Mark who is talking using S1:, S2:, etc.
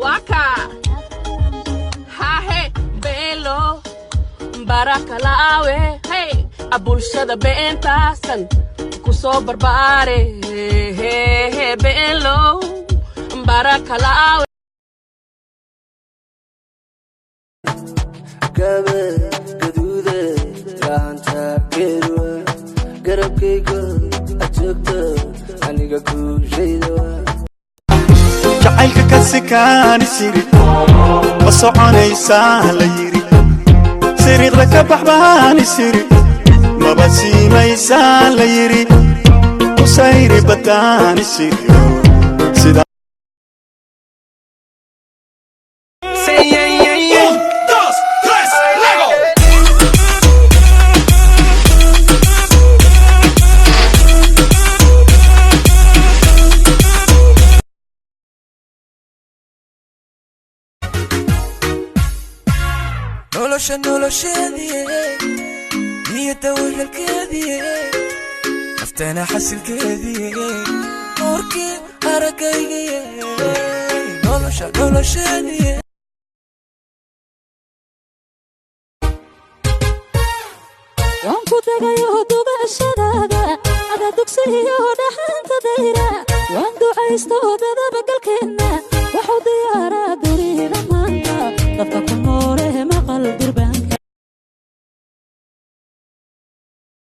S1: Waka hahe beelo barakalaawe. Hey, bulshada beentaasan ku soo barbaare. Beelo barakalaawe.
S2: Gabe gaduude laanta geedwa garabkayga ajoogto aniga guushayda.
S3: Jacaylka ka sikaani siri ma soconaysaa la yidhi, siriiqda ka baxbaani siri maba siimaysaa la yidhi, usayri badaani siri sida.
S4: Un, dos, tres, Lego.
S2: Nolosha nolosheediye, niyadda wehelkeediye, naftana xasilkeediye, nuurkii araggaygiye, nolosha nolosheediye.
S5: Waan ku tagayo dubashadaada ada dugsiyo dhaxanta dayra, waan ducaysto dadabagalkeenna waxu diyaaraa.